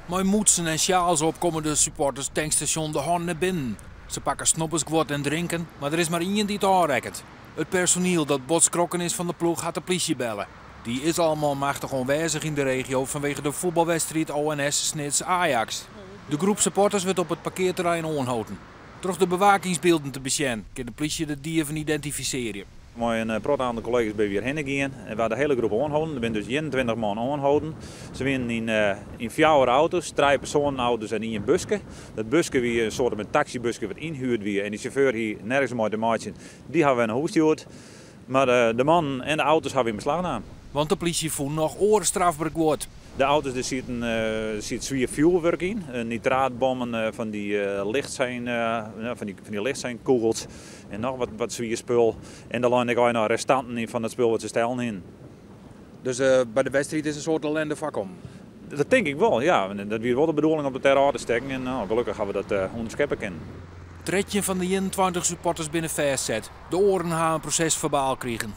Mei mûtsen en sjaals op komme de supporters tankstasjon De Horne binnen. Se pakke snobbersguod en drinken, mar der is mar ien dy't ôfrekket. It personiel dat bot skrokken is fan de ploech hat de plysje belle. Dy is al manmachtich oanwêzich yn de regio fanwege de fuotbalwedstriid ONS Snits-Ajax. De groep supporters wurdt op it parkearterrein oanholden. Troch de bewakingsbylden te besjen kin de plysje de dieven identifisearje. Mei in protte oare kollega's binne we hjir hinne gien en we ha de hiele groep oanholden. Der binne dus 21 man oanholden. Se wienen yn fjouwer auto's, trije persoanenauto's en ien buske. Dat buske wie in soarte fan taksybuske wat ynhuurd wie en dy sjauffeur hie nergens mei te meitsjen. Dy hawwe we nei hûs stjoerd. Mar de mannen en de auto's hawwe we yn beslach naam. Want de plysje fûn noch oar strafber guod. De auto's, dêr siet swier fjoerwurk yn. Nitraatbommen fan dy lichtseinkûgels en noch wat swier spul. En der leine ek noch restanten yn fan it spul wat se stellen hiene. Dus by de wedstriid is in soart ellinde foarkommen? Dat tink ik wol, ja. Dat wie wol de bedoeling om it dêr ôf te stekken en no, gelokkich hawwe we dat ûnderskeppe kinnen. 13 fan de 21 supporters binne fêstset. De oaren ha in proses-ferbaal krigen.